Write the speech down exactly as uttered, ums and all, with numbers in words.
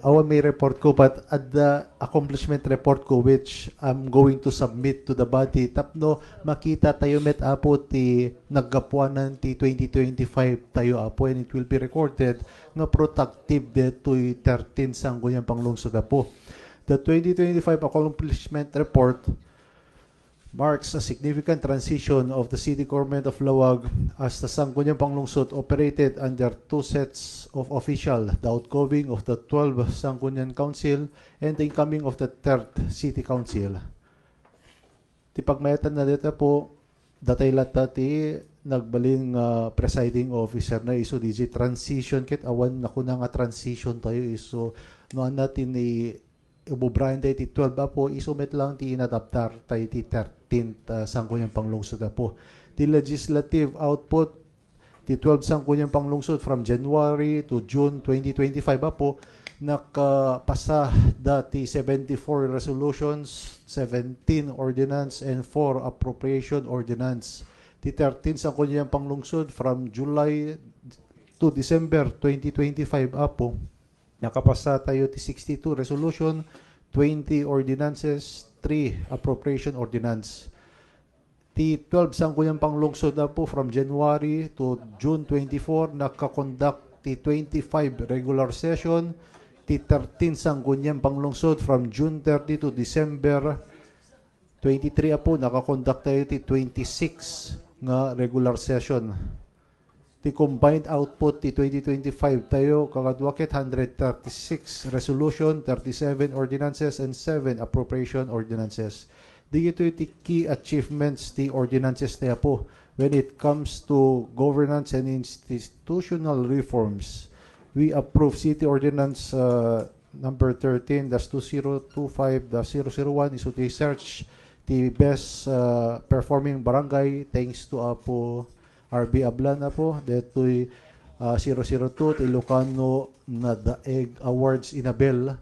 awan may report ko, but adda accomplishment report ko which I'm going to submit to the body tapno makita tayo met, Apo, ti naggapuanan ti twenty twenty-five tayo, Apo, and it will be recorded nga productive detoy thirteen Sangguniang Panglungsod, Apo. The twenty twenty-five accomplishment report marks a significant transition of the city government of Laoag as the Sangguniang Panglungsod operated under two sets of official, the outgoing of the twelve Sangguniang Council and the incoming of the third City Council. Ti pagmayatanna dita, Apo, datay latta ti nagbalin nga presiding officer na isu diay transition, ket awan nakuna nga transition tayo isu. No, anna ti ni-, ibubraen tayo ti twelve, Apo, isu met lang ti inadaptar tayo ti thirteenth, ah, Sangguniang Panglungsod, Apo. Ti legislative output ti twelve Sangguniang Panglungsod from January to June twenty twenty-five, Apo, nakapasa da ti seventy-four resolutions, seventeen ordinance, and four appropriation ordinance. Ti thirteen Sangguniang Panglungsod from July to December twenty twenty-five, Apo, nakapasa tayo ti sixty-two resolution, twenty ordinances, three appropriation ordinance. Ti twelve Sangguniang Panglungsod, Apo, from January to June twenty-four, nakakondak ti twenty-five regular session. Ti thirteen Sangguniang Panglungsod from June thirty to December twenty-three, Apo, nakakondak tayo ti twenty-six nga regular session. Ti combined output ti twenty twenty-five tayo, kakadua ket, hundred thirty-six resolution, thirty-seven ordinances, and seven appropriation ordinances. Dagitoy ti key achievements ti ordinances tayo, Apo, when it comes to governance and institutional reforms. We approve City Ordinance, uh, number thirteen dash two zero two five dash zero zero one, isu ti search ti best, uh, performing barangay, thanks to Apo R B Ablan, Apo, detoy, ah, zero zero two ti Ilocano Nadaeg Awards, Inabel,